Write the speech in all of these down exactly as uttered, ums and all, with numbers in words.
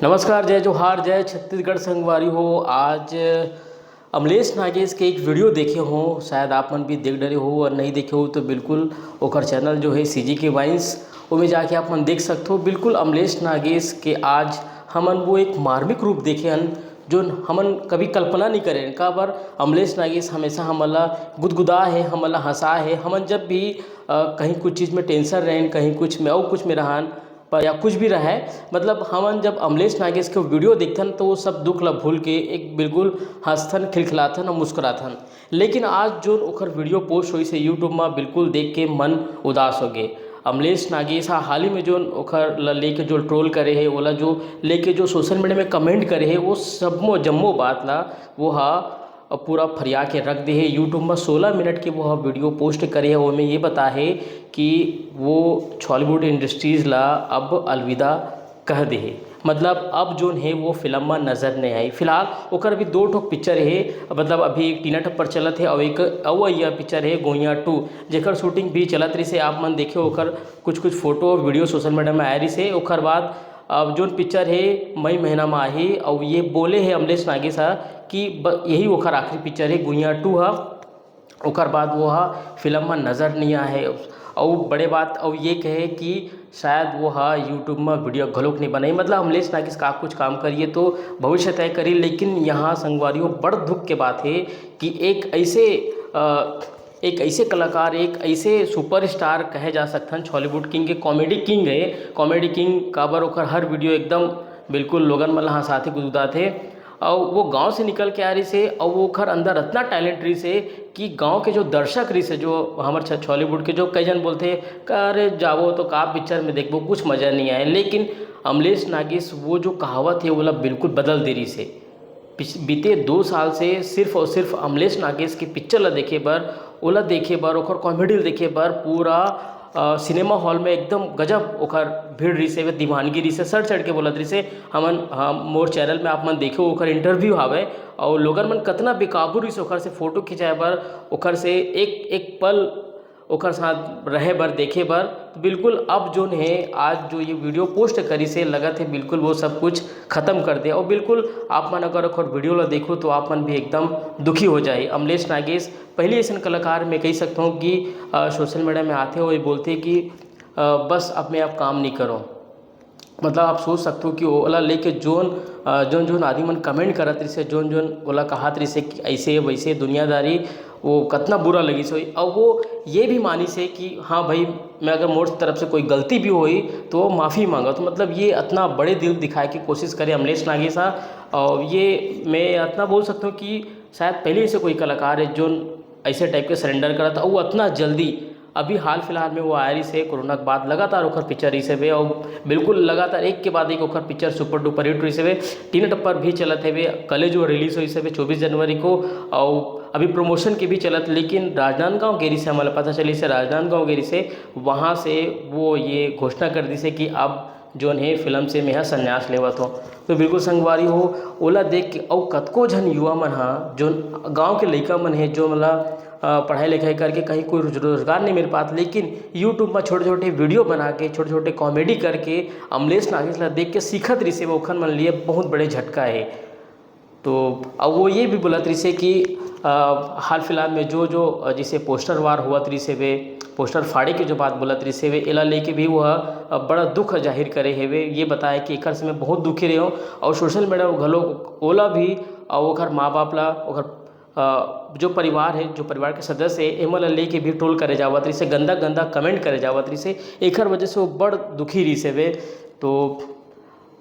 नमस्कार, जय जोहार, जय छत्तीसगढ़ संगवारी हो। आज अमलेश नागेश के एक वीडियो देखे हो, शायद आप मन भी देख डरे हो, और नहीं देखे हो तो बिल्कुल ओकर चैनल जो है सीजी के वाइन्स, ओमे जाके आप मन देख सकते हो। बिल्कुल अमलेश नागेश के आज हमन वो एक मार्मिक रूप देखे हन, जो हमन कभी कल्पना नहीं करे हन। काबर अमलेश नागेश हमेशा हमन ला गुदगुदा है, हमन ला हंसा है। हमन जब भी अ, कहीं कुछ चीज़ में टेंशन रहेन, कहीं कुछ में, और कुछ में रहन, पर या कुछ भी रहे, मतलब हमन जब अमलेश नागेश के वीडियो देखथन तो वो सब दुख ला भूल के एक बिल्कुल हंसथन, खिलखिलाथन और मुस्कुराथन। लेकिन आज जो ओकर वीडियो पोस्ट होइस हे यूट्यूब में, बिल्कुल देख के मन उदास हो गए। अमलेश नागेश हा हाल ही में जो ओकर ला लेके जो ट्रोल करे है, ओला जो लेके जो सोशल मीडिया में कमेंट करे है, वो सबमो जम्मो बात ला वो हा पूरा फरिया के रख दे हे। यूट्यूब में सोलह मिनट के वो वीडियो पोस्ट करे हे, ओमे ये बता हे कि वो छॉलीवुड इंडस्ट्रीज ला अब अलविदा कह दे हे, मतलब अब जोन हे वो फिल्म में नजर नहीं आई। फिलहाल ओकर अभी दो ठो पिक्चर हे, मतलब अभी एक टीना टप्पर चलत हे और एक अवैया पिक्चर हे गोइया टू, जेकर शूटिंग भी चलत रहिस हे। आप मन देखे ओकर कुछ कुछ फोटो वीडियो सोशल मीडिया में आए रहिस हे। ओकर बाद अब जोन पिक्चर हे मई महीना में आही, और ये बोले हे अमलेश नागेश हा कि ब-, यही ओकर आखिरी पिक्चर हे गुइया टू हा। ओकर बाद वो हा फिल्म में नजर नहीं आए हे। और बड़े बात और ये कहे कि शायद वो हा यूट्यूब में वीडियो घलोक नहीं बनाई। मतलब अमलेश नागेश का कुछ काम करिए तो भविष्य तय करी, लेकिन यहाँ संगवारी हो बड़ दुख के बात है कि एक ऐसे अ, एक ऐसे कलाकार, एक ऐसे सुपरस्टार कहे जा सकथन, छॉलीवुड किंग के कॉमेडी किंग है। कॉमेडी किंग काबर ओकर हर वीडियो एकदम बिल्कुल लोगन मन ला हंसाथे गुदगुदाथे। और वो गांव से निकल के आ रहिस हे और वो ओकर अंदर इतना टैलेंट रहिस हे कि गांव के जो दर्शक रहिस हे, जो हमर छ-, छॉलीवुड के जो कई जन बोलथे, "अरे जाबो तो का पिक्चर में देखबो, कुछ मजा नहीं आए।" लेकिन अमलेश नागेश वो जो कहावत है, ओला बिल्कुल बदल दे रहिस हे। पिछ-, बीते दो साल से सिर्फ और सिर्फ अमलेश नागेश के पिक्चर ला देखे बर, ओला देखे बर, ओकर कॉमेडी ला देखे बर पूरा, अ, सिनेमा हॉल में एकदम गजब ओकर भीड़ रहिस हे, दीवानगी रहिस हे, सर चढ़ के बोलत रहिस हे। हमन, हम, मोर चैनल में आप मन देखे, ओकर इंटरव्यू हावय, और लोगन मन कतना बेकाबू रहिस हे ओकर से फोटो खिंचाए बर, ओकर से एक, एक पल ओकर साथ रहे बर, देखे बर। तो बिल्कुल अब जोन हे, आज जो ये वीडियो पोस्ट करिस हे, लगत हे बिल्कुल वो सब कुछ खत्म कर दे। और बिल्कुल आप मन अगर ओकर वीडियो ला देखो तो आप मन भी एकदम दुखी हो जाए। अमलेश नागेश पहली ऐसन कलाकार मैं कह सकता हूँ कि, अ, सोशल मीडिया में आथे और ये बोलथे कि, अ, बस अब मैं अब काम नहीं करूँ। मतलब आप सोच सकते हो कि ओला लेके जोन, अ, जोन, जोन आदमी मन कमेंट करत रहिस हे, जोन, जोन ओला कहत रहिस हे कि ऐसे वैसे दुनियादारी, वो कतना बुरा लगिस होही। और वो ये भी मानिस हे कि हाँ भाई, मैं अगर मोर तरफ से कोई गलती भी होही तो वो माफ़ी मांगा। तो मतलब ये इतना बड़े दिल दिखाए की कोशिश करे अमलेश नागेश हा। और ये मैं इतना बोल सकता हूँ कि शायद पहले ऐसे कोई कलाकार है जोन ऐसे टाइप के सरेंडर करत, और वो इतना जल्दी, अभी हाल फिलहाल में वो आए रहिस हे कोरोना के बाद, लगातार ओकर पिक्चर रहिस हवे, और बिल्कुल लगातार एक के बाद एक ओकर पिक्चर सुपर डुपर हिट रहिस हवे। टीना टप्पर भी चलत हवे, कले जो रिलीज होइस हवे चौबीस जनवरी को, और अभी प्रमोशन के भी चलत, लेकिन राजनांदगांव गे रहिस हे, हमला पता चलिस हे राजनांदगांव गे रहिस हे, वहाँ से वो ये घोषणा कर दिस हे कि अब जोन हे फिल्म से मैं ह संन्यास लेवत हो। तो बिल्कुल संगवारी हो, ओला देख के अउ कतको झन युवा मन ह, जोन गांव के लइका मन हे, जो मतलब, अ, पढ़ाई लिखाई करके कहीं कोई रोज-, रोजगार नहीं मिल पात, लेकिन YouTube में छोटे-छोटे वीडियो बना के, छोटे-छोटे कॉमेडी करके अमलेश नागेश ला देख के सीखत रहिसे, वो ओखन मन लिए बहुत बड़े झटका हे। तो अब वो ये भी बोलत रहिसे कि, अ, हाल फिलहाल में जो, जो, अ, जैसे पोस्टर वार होवत रहिसे वे, पोस्टर फाड़े के जो बात बोलत रहिसे वे, एला लेके भी वो ह, अ, बड़ा दुख जाहिर करे हेवे। ये बताए कि एकर से मैं बहुत दुखी रहे हूँ, और सोशल मीडिया घलो ओला भी, और ओकर माँ बाप ला, ओकर, अ, जो परिवार है, जो परिवार के सदस्य है, एमन ला लेके भी ट्रोल करे जावत रहिसे, गंदा गंदा कमेंट करे जावत रहिसे। एकर वजह से वो बड़ दुखी रहिसे वे। तो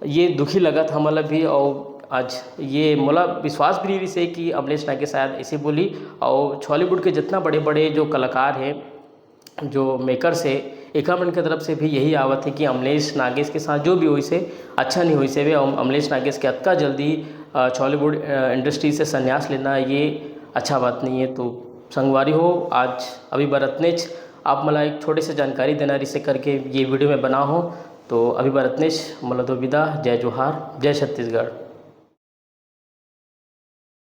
ये दुखी लगत हमन ला भी, और आज ये मोला विश्वास भी नहीं रहिसे कि अमलेश नागेश शायद ऐसे बोली। और छॉलीवुड के जितना बड़े बड़े जो कलाकार हैं, जो मेकर्स है, एकर मन के तरफ से भी यही आवत है कि अमलेश नागेश के साथ जो भी होइसे, अच्छा नहीं होइसे वे। अम-, अमलेश नागेश के अतका जल्दी, अ, छॉलीवुड, अ, इंडस्ट्री से संन्यास लेना, ये अच्छा बात नहीं है। तो संगवारी हो, आज अभी बर अतनेच, आप मला एक छोटे से जानकारी देना रहिसे करके ये वीडियो में बना हो। तो अभी बर अतनेच, मला दो विदा, जय जोहार, जय छत्तीसगढ़।